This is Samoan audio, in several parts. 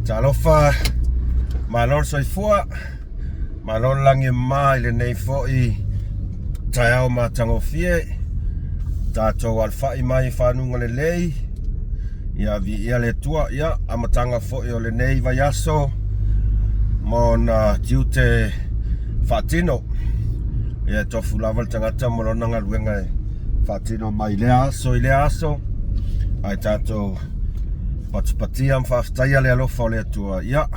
Talofa, malo le soifua, malo le lagi e mama i lenei foi taeao matagofie, tatou alafai mai i fanuga lelei, ia viia le Atua. Ia, amataga foi o lenei vaiaso ma ona tiute faatino. Ia, e tofu lava le tagata ma lona galuega e faatino mai lea aso i lea aso, ae tatou patipatia ma faafetaia le alofa o le Atua. Ia,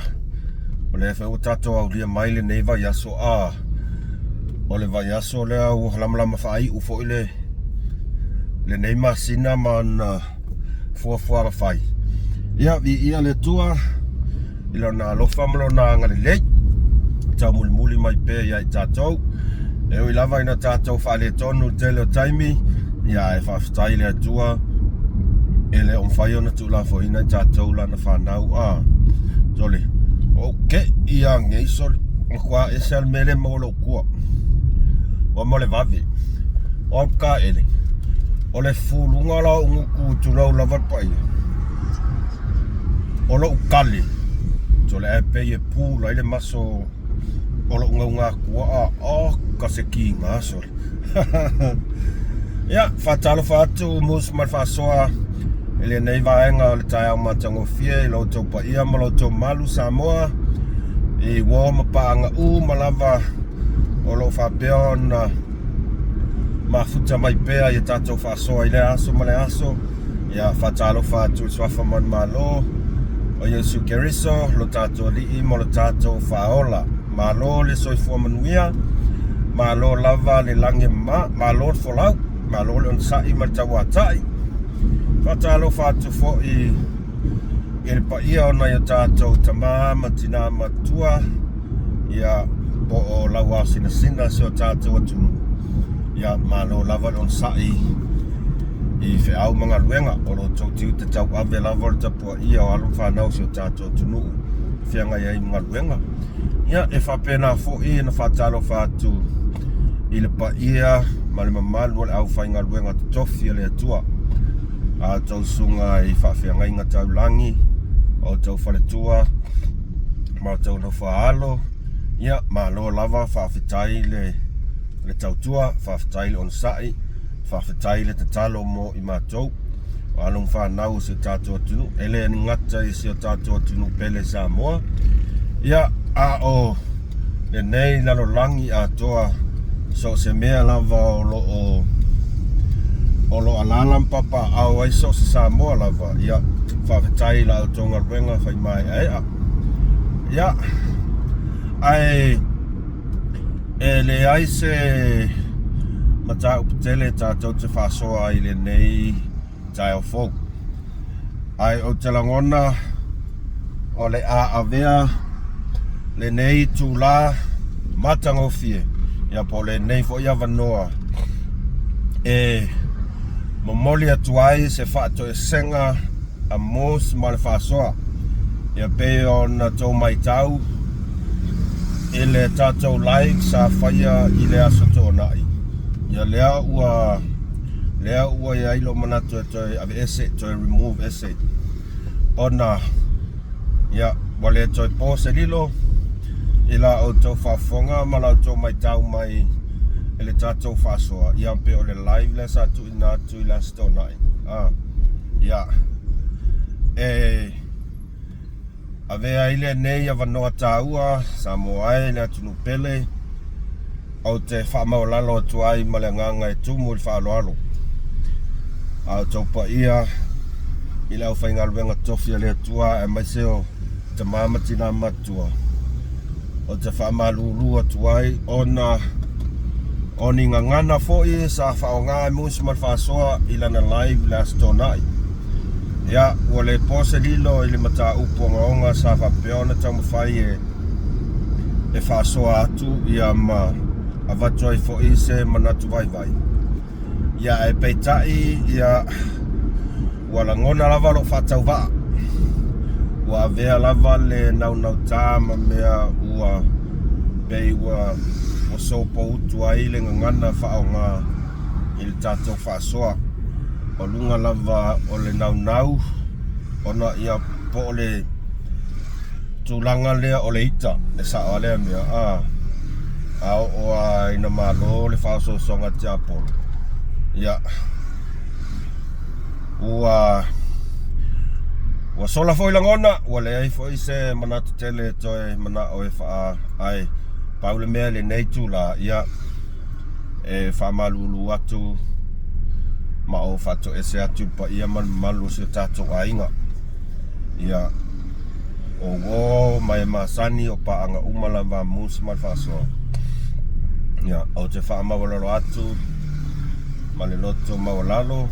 o lea foi ua tatou aulia mai lenei vaiaso, a o le vaiaso lea ua lamalama faaiu foi le lenei masina ma ona fuafuaga fai. Ia, viia le Atua i Lona alofa ma Lona agalelei taumulimuli mai pea ia i tatou. E ui lava ina tatou faaletonu i le tele o taimi, ia ae faafetai i le Atua e le o mafai ona tuulafoaiina i tatou lana fanau a sole. Ok, ia nei sole, matua ese lava le mea lea e maua lou tua. Ua ma le vave. O au kaele, o le fuluga la o gutu tulou lava le paia. O lou kale, sole ae pei e pula ai le maso o lou gaugatua a oka se kiga sole. Ia, faatalofa atu Mus ma le Faasoa i lenei vaega o le taeao matagofie i lo outou paia ma lo outou mamalu Samoa i uo ma paaga uma lava o lo o faapea ona mafuta mai pea i a tatou faasoa i lea aso ma lea aso. Ia, faatalofa atu i le Suafa Manumalo o Iesu Keriso, lo tatou Alii ma lo tatou Faaola. Malo le soifua manuia, malo lava le lagi e mama, malo le folau, malo le onosai ma le tauatai. Faatalofa atu foi i le paia o nai o tatou tama ma tina matua, ia, po o lauaosinasina si o tatou atunuu. Ia, malo lava le onosai i feau ma galuega o lo outou tiute tauave lava o le tapuaia o alo ma fanau o si o tatou atunuu e feagai ai ma galuega. Ia, e faapena foi ona faatalofa atu i le paia ma le mamalu o le aufaigaluega totofi a le Atua, a outou susuga i faafeagaiga taulagi, o outou faletua ma outou nofoaalo. Ia, malo lava, faafetai le le tautua, faafetai le onosai, faafetai le tatalo mo i matou, o alo ma fanau o si o tatou atunuu. E le gata i si o tatou atunuu pele Samoa, ia, a o lenei lalolagi atoa, so o se mea lava o lo o o lo o alaala ma papaaao ai so o se Samoa lava. Ia, faafetai i la outou galuega fai maeaea. Ia, ae E leai se mataupu tele tatou te faasoa ai i lenei taeao fou. Ae ou te lagona o le a avea lenei itula matagofie, ia po o lenei foi avanoa e momoli atu ai se faatoesega a Mose ma le faasoa. Ia pei ona tou matau i le tatou live sa faia i le Aso Toonai, ia lea ua lea ua i ai lou manatu e toe aveese, toe remove ese ona ia ua le toe po se lilo i la outou faafofoga ma la outou matau mai i le tatou faasoa, ia pei o le live lea sa tuuina atu i le Aso Toonai. A, ia, e avea ai lenei avanoa taua Samoa e le atunuu pele, ou te faamaualalo atu ai ma le agaga e tumu i le faaaloalo a outou paia i le aufaigaluega totofi a le Atua aemaise o tama ma tina matutua. Ou te faamalulu atu ai ona o ni gagana foi sa faaaoga e Musi ma le Faasoa i lana live i le Aso Toonai. Ia, ua le po se lilo i le mataupu ogaoga sa faapea ona taumafai e e faasoa atu ia ma avatu ai foi se manatu vaivai. Ia, ae peitai, ia, ua lagona lava lou faatauvaa. Ua avea lava le naunautā ma mea ua pei ua ua sopoutu ai le gagana faaaoga i le tatou faasoa. O luga lava o le naunau ona ia po o le. tulaga lea o le ita, e sao lava lea mea, a, a oo lava ina malo le faaosoosoga a le tiapolo, ia, ua, ua sola foi lagona, ua leai foi se manatu tele e toe manao e faa, ae pau le mea i lenei itula, ia, e faamalulu atu ma ou faatoese atu i le paia ma le mamalu o si o tatou aiga. Ia, o uo ma e masani o paaga uma lava a Moose ma le faasoa. Ia, ou te faamaualalo atu ma le loto maualalo,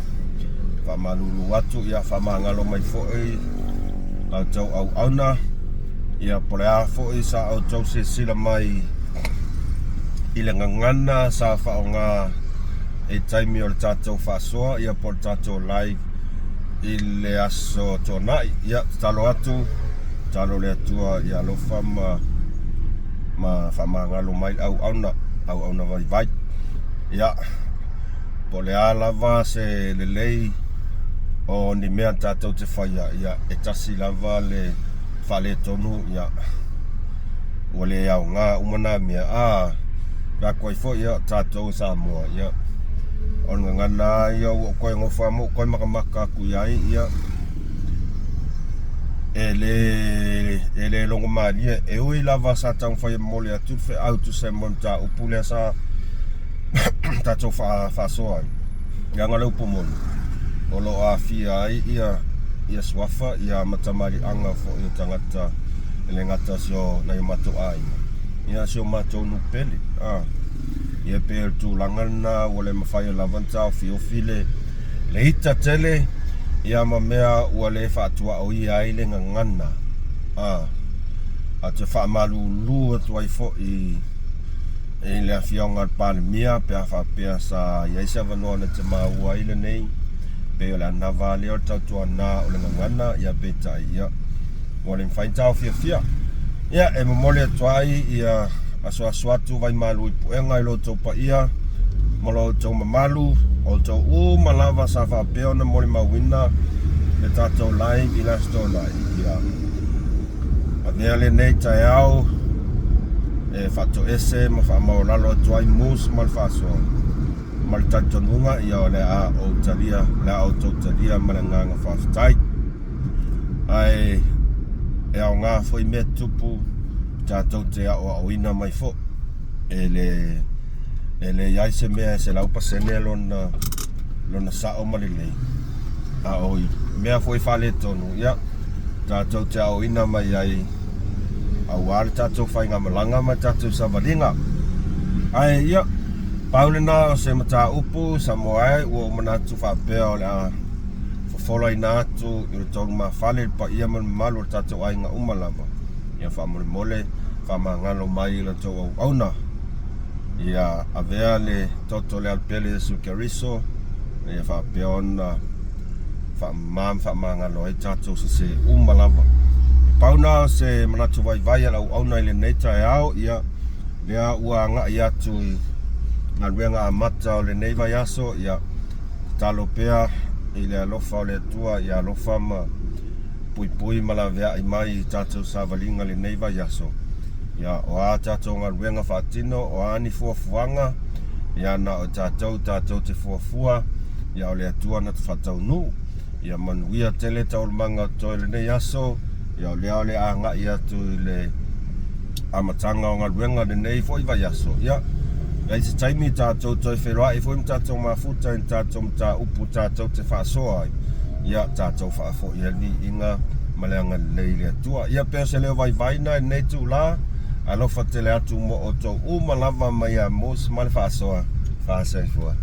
faamalulu atu, ia faamagalo mai foi la outou auauna, ia po o le a foi sa outou silasila mai i le gagana sa faaaoga i taimi o le tatou faasoa, ia po o le tatou live i le aso Toonai. Ia, tatalo atu, tatalo le Atua ia alofa ma ma faamagalo mai le auauna, auauna vaivai. Ia, po o le a lava se lelei o ni mea tatou te faia, ia, e tasi lava le faaletonu, ia, ua le aoga uma na mea. A, fai atu ai foi, ia, o tatou o Samoa, ia, o le gagana lava ia ua ou toe nofo lava ma ou toe matamata atu i ai, ia, e le, e le logomalie. E ui lava sa taumafai e momoli atu le feau e tusa ai ma le mataupu lea sa tatou faasoa ai, leaga o le upu moni, o lo o aafia ai ia, ia suafa, ia ma tamaliiaga foi o tagata, e le gata o si o, nai o matou aiga, ia si o matou nuu pele. A, ia e pei o le tulaga lena ua le mafai lava ona taofiofi le, le ita tele, ia ma mea ua le faatuaoia ai le gagana. A, a te faamalulu atu ai foi i le Afioga i le Palemia pe a faapea sa i ai se avanoa na te maua ai lenei, pei o le anava lava lea o le tautuana o le gagana, ia peitai, ia, ua le mafai ona taofiofia. Ia, e momoli atu ai ia asuasu atu vaimalu i puega i lo outou paia ma lo outou mamalu, o outou uma lava sa faapea ona molimauina le tatou live i le Aso Toonai. Ia, avea lenei taeao e faatoese ma faamaualalo atu ai Moose ma le faasoa ma le talitonuga, ia o le a ou talia, o le a outou talia ma le agaga faafetai. Ae e aoga foi mea tutupu tatou te aoaoina mai foi. E le e leai se mea e 100% lona lona sao ma lelei. A o mea foi faaletonu, ia tatou te aoaoina mai ai aua le tatou faigamalaga ma le tatou savaliga. Ae ia, pau lena o se mataupu Samoa e ua ou manatu faapea o le a fofolaina atu i le tou lumafale le paia ma le mamalu o le tatou aiga uma lava. Ia faamolemole faamagalo mai i la outou auauna. Ia avea le toto le Alupele Iesu Keriso ia faapea ona faamama ma faamagalo ai tatou sese uma lava. E pau na o se manatu vaivai a le auauna i lenei taeao, ia lea ua agai atu i galuega amata o lenei vaiaso, ia tatalo pea i le alofa o le Atua ia alofa ma puipui ma laveai mai i tatou savaliga i lenei vaiaso. Ia, o a tatou galuega faatino, o a ni fuafuaga, ia na o tatou tatou te fuafua, ia o le Atua na te faataunuu. Ia manuia tele taualumaga o totoe o lenei aso, ia o lea o le a agai atu i le amataga o galuega lenei foi vaiaso. Ia, i se taimi tatou toe feiloai foi ma tatou mafuta i ni tatou mataupu tatou te faasoa ai, ia tatou faafoi ai le viiga ma le agalelei i le Atua. Ia pei o se leo vaivai na i lenei itula, alofa tele atu mo outou uma lava mai ia Moose ma le faasoa. Faasoifua.